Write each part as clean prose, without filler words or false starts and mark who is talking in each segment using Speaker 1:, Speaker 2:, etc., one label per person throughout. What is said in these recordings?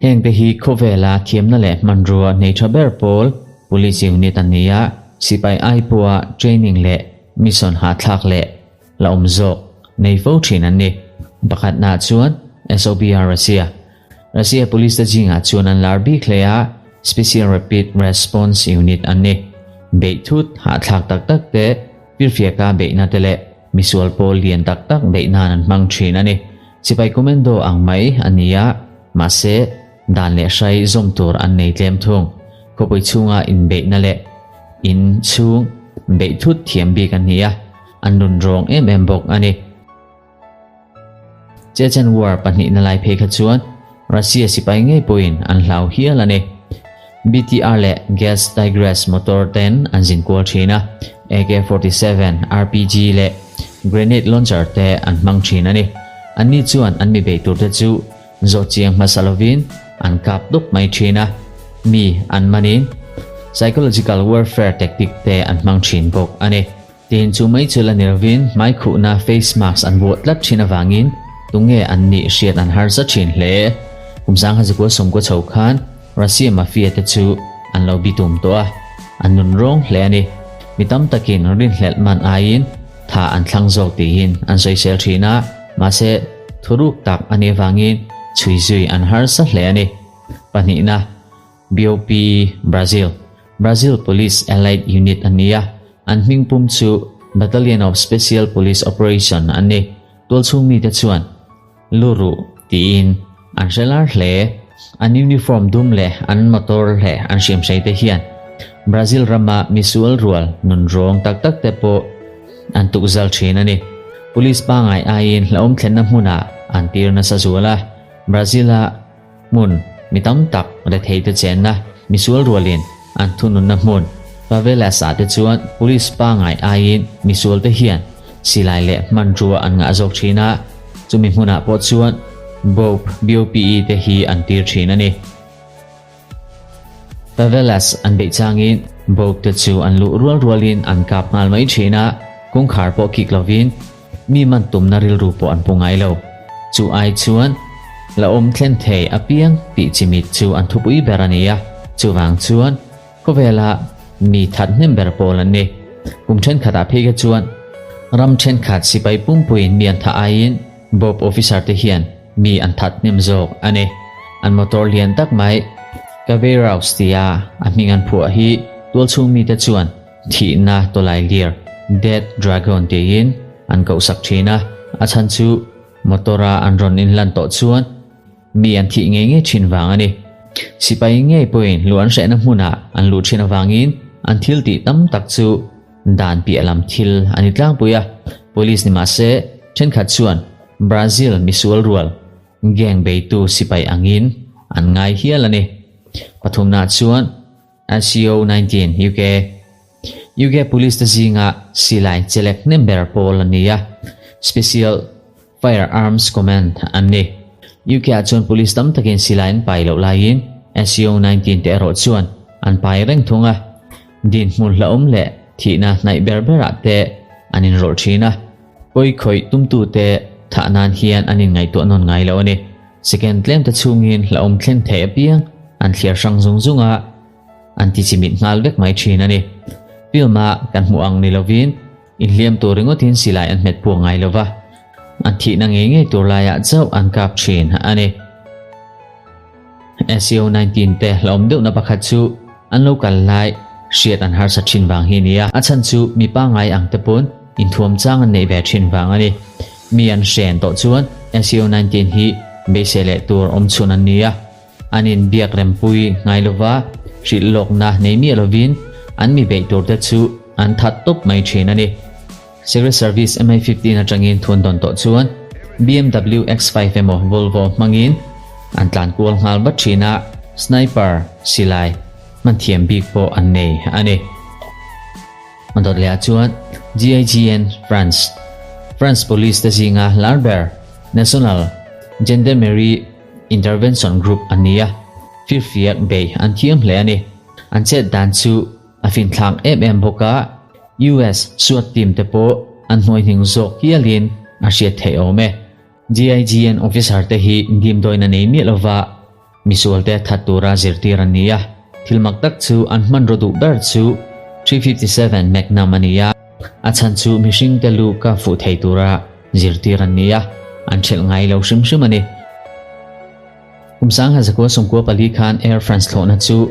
Speaker 1: Hengte hi khawvela thiamna leh hmanrua nei tha ber pawl Police Unit an ni a, sipai ai pawha training leh mission hahthlak leh la awm zawk nei fo thin an ni. Pakhatnaah chuan SOBR Russia. Russia Police te zingah chuan an lar bik hle a, Special Rapid Response Unit an ni. Beih thut hahthlak tak tak te, firfiaka beihna te leh misual pawl lian tak tak beih nan an hmang thin a ni. Sipai commando ang mai a ni a, mahse dan leh hrai zawm tur an nei tlem thung. Khawpui chhunga inbeihna leh in chhung beih thut thiam bik an ni a, an nun rawng em em bawk a ni. Chechen War pahnihna lai phei kha chuan Russia sipai ngei pawhin an hlau hial a ni. BTR leh Gas Tigres motor ten an zin kual thin a, AK-47, RPG leh grenade launcher te an hmang thin a ni. Anni chuan an mi beih tur te chu zawh chiang hmasa lovin an kap dup mai thin a, mi an manin psychological warfare tactic te an hmang thin bawk a ni. Tin, chu mai chu la ni lovin hmai khuhna face mask an vuah tlat thin avangin tunge an nih hriat an harsa thin hle. Kum sangha zikua sawmkua chho khan Russia mafia te chu an lo bitum tawh a, an nun rawng hle a ni. Mi tam takin rinhlelh man aiin tha an thlang zawk tiin an sawisel thin a, mahse thuruk tak a nih avangin chhui zui an harsa hle a ni. Pahnihna, BOP Brazil, Brazil Police Allied Unit a ni a, an hming pum chu Battalion of Special Police Operation an ni. Tualchhung mite chuan lu ruh tiin an hre lar hle. An uniform dum leh an motor leh an hriamhrei te hian Brazil rama misual rual nun rawng tak tak te pawh an tukzal thin a ni. Police pangngai aiin hlauhawm thlenna hmunah an tir nasa zual a, Brazil-a Hmun, mi tam tak rethei te chenna, misual rualin an thununna hmun, favelas ah te chuan police pangai aiin misual te hian silai leh hmanrua an ngah zawk thin a, chumi hmunah pawh chuan BOPE, BOPE te hi an tir thin a ni. Favelas an beih changin BOPE te chu an luh rual rualin an kap nghal mai thin a, kawngkhar pawh kik lovin Mi man tumna rilru pawh an pu ngai lo. Chu ai chuan la awm thlen thei apiang tih chimit chu an thupui ber a ni a, chuvang chuan khawvela mi that hnem ber pawl an ni. Kum thenkhatah phei kha chuan ram thenkhat sipai pumpuiin mi an thah aiin Bob officer te hian mi an that hnem zawk a ni. An motor lian tak mai Caveiraus tia a hming an phuah hi tualchhung mite chuan Thihna tawlai lir, Death Dragon tiin an kohsak thin a, a chhan chu motor-a an rawn inlan tawh chuan mi an thih ngei ngei thin vang a ni. Sipai ngei pawhin luh an hrehna hmunah an luh thin avangin an thil tih tam tak chu dan piah lam thil a ni tlangpui a, police ni mah se thenkhat chuan Brazil misual rual gang beitu sipai angin an ngai hial a ni. Pathumnaah chuan. SCO 19, UK UK Police te zinga silai chelek hnem ber pawl an ni a, Special Firearms Command an ni. UK ah chuan police tam takin silai an pai loh laiin SCO 19 te erawh chuan an pai reng thung a, dinhmun hlauhawm leh thihna hnaih ber berah te an inrawlh thin a, pawi khawih tumtute thah nan hian an inngaihtuah nawn ngai lo a ni. Second tlem te chhungin hlauhawm thlen thei apiang an thliar hrang zung zung a, an ti chimit nghal vek mai thin a ni. Film a kan hmuh ang ni lovin inhliam tur ringawtin silai an hmet phuak ngai lova, an thihna ngei ngei tur laiah chauh an kap thin a ni. SEO 19 te hlauhawm deuhna pakhat chu an lo kal lai hriat an harsa thin vang hi a ni a, a chhan chu mi pangngai ang te pawn inthuam chang an neih ve thin vang a ni. Mi an hren tawh chuan SEO 19 hi beisei leh tur awm chhun an ni a, an inbiak rempui ngai lova hrilh lawkna nei miah lovin an mi beih tur te chu an that tawp mai thin a ni. Secret Service MI-15 atangin thun dawn tawh chuan BMW X5 emaw Volvo hmangin an tlan kual nghal vat thin a, sniper silai hman thiam bik pawh an nei a ni. A dawt leh ah chuan GIGN France, France Police te zinga lar ber National Gendarmerie Intervention Group an ni a, firfiak bei an thiam hle a ni. An chet dan chu a finthlak em em bawk a, US SWAT team te pawh an hnuai hning zawk hialin a hriat theih awm e. GIGN officer te hi dimdawina nei miah lova misualte that tura zirtir an ni a. Thil mak tak chu an hmanraw duh ber chu 357 Magnum a ni a, a chhan chu mihringte lu ka fuh thei tura zirtir an ni a, an ṭhelh ngai lo hrim hrim a ni. Kum 1994 khan Air France thlawhna chu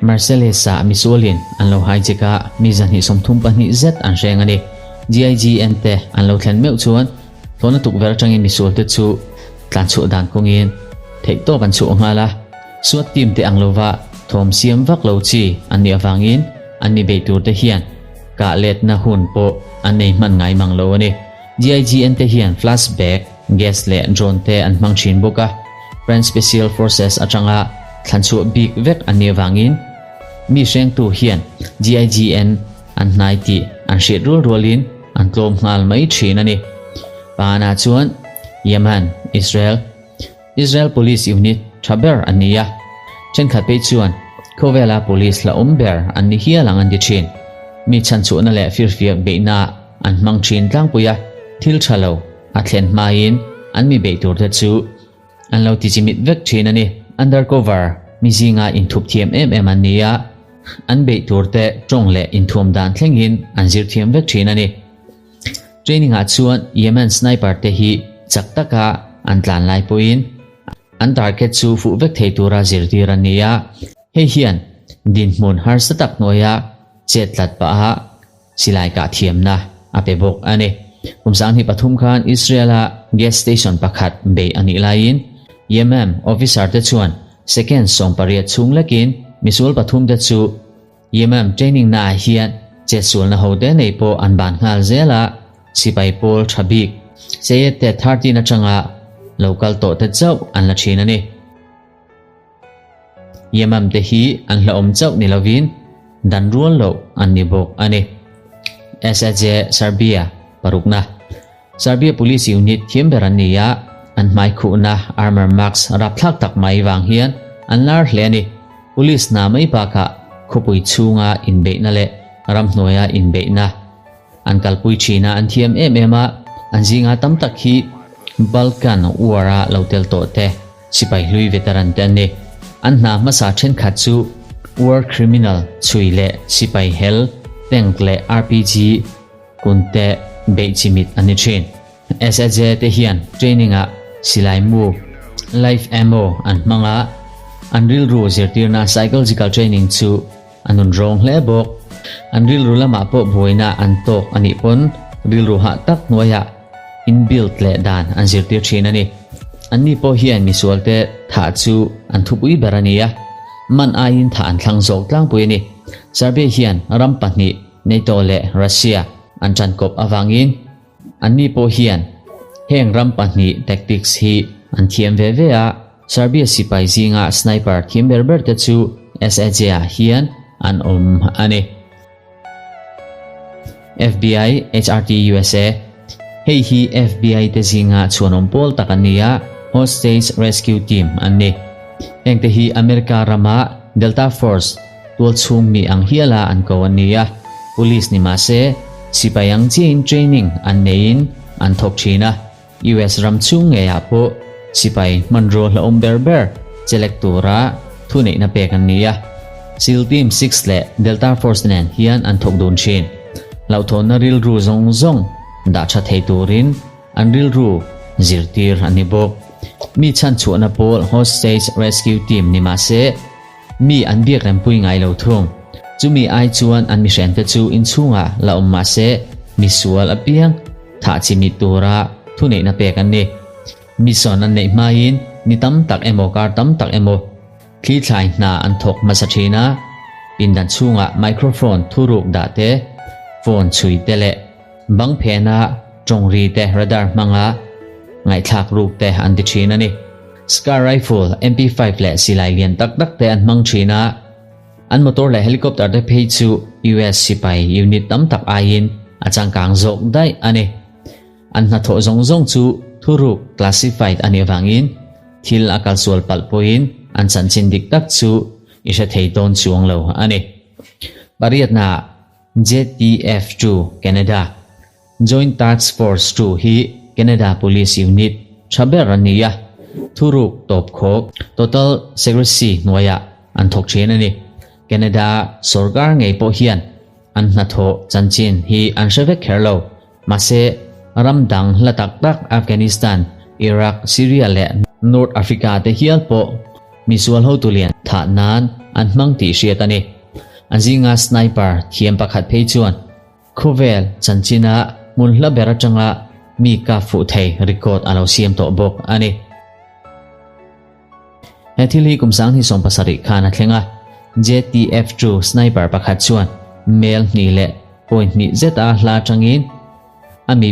Speaker 1: Marseilles-ah misualin an lo hijack a, mi 232 zet an hreng a ni. GIGN te an lo thlen meuh chuan thlawhna tukverh atangin misualte chu tlanchhuah dan kawngin theihtawp an chhuah nghal a. SWAT team te ang lova thawm siam vak lo chi an nih avangin an mi bei turte hian kah letna hun pawh an nei hman ngai mang lo a ni. GIGN te hian flashback, gas leh drone te an hmang thin bawk a, French Special Forces atanga thlanchhuah bik vek an nih avangin mi hrengtu hian GIGN an hnai tih an hriat rual rualin an tlawm nghal mai thin a ni. Pahanah chuan Yemen, Israel, Israel Police Unit tha ber an ni a, thenkhat phei chuan khawvela police la awm ber an ni hial ang an ti thin. Mi chhanchhuahna leh firfiak beihna an hmang thin tlangpui a, thil tha lo a thlen hmain an mi beih tur te chu an lo ti chimit vek thin a ni. Undercover mi zinga inthup thiam em em an ni a, an beih tur te tawng leh inthuam dan thlengin an zir thiam vek thin a ni. Training ah chuan Yemen sniper te hi chak taka an tlan lai pawhin an target chu fuh vek thei tura zirtir an ni a, hei hian dinhmun harsa tak hnuaia chet tlat paha silai kah thiamna a pe bawk a ni. Kum 2003 khan Israel-a gas station pakhat beih a nih laiin Yemen officer te chuan second 18 chhung lekin misual pathum te chu Yemem training naah hian chetsualna hote nei pawh an ban nghal zel a, sipai pawl tha bik Seyette 13 atanga lo kal tawh te chauh an la thin a ni. Yemem te hi an hlauhawm chauh ni lovin dan rual loh an ni bawk a ni. SAJ Serbia parukna. Serbia Police Unit thiam ber an ni a, an hmai khuhna armor mask rapthlak tak mai vang hian an lar hle a ni. Police hna mai bakah khawpui chhunga inbeihna leh ramhnuaia inbeihna an kalpui thin a, an thiam em em a, an zinga tam tak hi Balkan War-a lo tel tawh te, sipai hlui veteran te an ni. An hna hmasa thenkhat chu war criminal chhui leh sipai hel, tank leh RPG, Kunte beih chimit a ni thin. SAJ te hian training ah silai mu, live ammo, an hmang a, an rilru zirtirna psychological training chu a nun rawng hle bawk. An rilru lamah pawh buaina an tawk a nih pawn rilru hah tak hnuaiah in build leh dan an zirtir thin a ni. Anni pawh hian misualte thah chu an thupui ber a ni a, man aiin thah an thlang zawk tlangpui a ni. Serbia hian ram pahnih NATO leh Russia an ṭankawp avangin anni pawh hian heng ram pahnih tactics hi an thiam ve ve a, Serbia sipai zinga sniper thiam ber ber te chu SAJ-ah hian an awm a ni. FBI HRT usa Hei hi FBI te zinga chhuanawm pawl tak an ni a, Hostage Rescue Team an ni. Hengte hi America rama Delta Force, Tualchhung mi ang hiala an ko an ni a, police ni mah se sipai ang chiahin training an neiin an thawk thin a, US ram chhung ngeiah pawh sipai hmanrua hlauhawm ber ber chelek tura thuneihna pek an ni a, Seal Team 6 leh Delta Force nen hian an thawk dun thin. Hlauhthawnna rilru zawng zawng dah tha thei turin an rilru zirtir an ni bawk. Mi chhanchhuahna pawl Hostage Rescue Team ni mah se, Mi an biak rempui ngai lo thung. Chumi ai chuan an mihrente chu inchhungah la awm mah se, misual apiang thah chimit tura thuneihna pek an ni. Mission an neih hmain ni tam tak emaw kar tam tak emaw thli thlai hna an thawk hmasa thin a, pindan chhungah microphone thuruk dah te, phone chhui te leh bang phena tawng ri te radar hmanga ngaihthlak ruk te an ti thin a ni. Scar Rifle, MP5 leh silai lian tak tak te an hmang thin a, an motor leh helicopter te phei chu US sipai unit tam tak aiin a changkang zawk daih a ni. An hnathawh zawng zawng chu thuruk, classified, a nih avangin thil a kalsual palh pawhin an chanchin dik tak chu i hre thei dawn chuang lo a ni. Pariatnaah JTF-2 Canada. Joint Task Force 2 hi Canada Police Unit. tha ber an ni a, thuruk tawpkhawk, total secrecy, hnuaiah an thawk thin a ni. Canada sorkar ngei pawh hian an hnathawh chanchin hi an hre vek kher lo. Mahse, ram dang hla tak tak Afghanistan, Iraq, Syria leh North Africa te hial pawh misual hotu lian thah nan an hmang tih hriat a ni. An zinga sniper thiam pakhat phei chuan khawvel chanchina hmun hla ber atanga mi kap fuh thei record a lo siam tawh bawk a ni. He thil hi kum 2007 khan a thleng a, JTF chu sniper pakhat chuan mel hnih leh point hnih zeta hla atangin a mi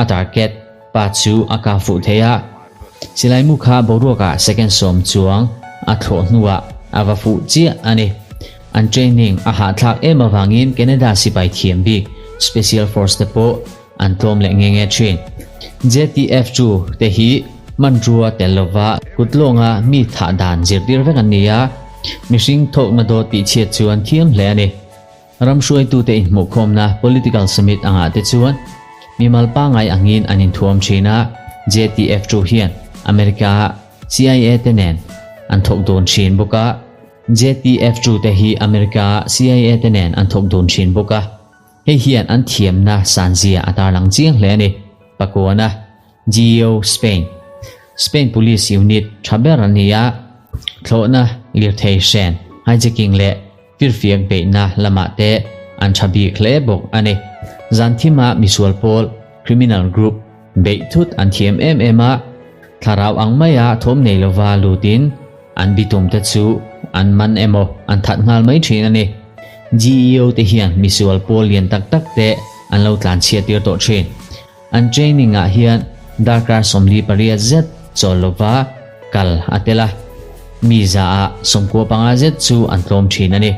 Speaker 1: a target pa chu a kap fuh thei a. Silai mu kha boruakah second sawm chuang a thlawh hnuah a va fuh chiah a ni. An training a hahthlak em avangin Canada sipai thiam bik Special Force te pawh An tlawm leh nge nge thin. JTF chu te hi hmanrua tel lova kutlawnga mi thah dan zirtir vek an ni a, mihring thawkna dawt tih chhiat chu an thiam hle a ni. Ram hruaitute inhmuhkhawmna political summit angah te chuan mimal pangngai angin an inthuam thin a, JTF chu hian America CIA te nen an thawk dun thin bawk a, JTF chu te hi America CIA te nen an thawk dun thin bawk a. Hei hian an thiamna sanzia a tarlang chiang hle a ni. Pakuana, GEO Spain. Spain Police Unit tha ber an ni a, thlawhna, lirthei hren, hijacking leh firfiak beihna lamah te an tha bik hle bawk a ni. Zan thima misual pawl, criminal group, beih thut an thiam em em a, thlarau ang maia thawm nei lova lutin an bitum te chu an man emaw an that nghal mai thin a ni. GEO te hian misual pawl lian tak tak te an lo tlan chhiat tir tawh thin. An training ah hian darkar 48 zet chawl lova kal a tel a, mi za ah 95 zet chu an tlawm thin a ni.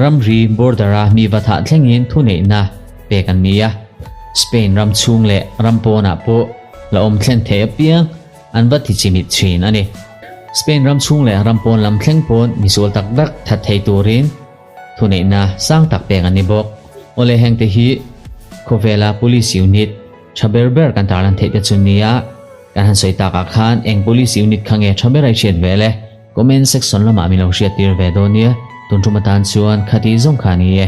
Speaker 1: Ramri border-a mi va thah thlengin thuneihna pek an ni a, Spain ram chhung leh ram pawnah pawh la awm thlen theih apiang an va ti chimit thin a ni. Spain ram chhung leh ram pawn lam thleng pawn misual tak tak that thei turin thuneihna sang tak pek an ni bawk. Awle hengte hi khawvela police unit tha ber ber kan tarlan theih te chu nia kan han sawi takah khan eng police unit kha nge tha ber a i hriat ve le? Comment section lamah min lo hriattir ve dawn nia, tun tum atan chuan khati zawng kha a ni e.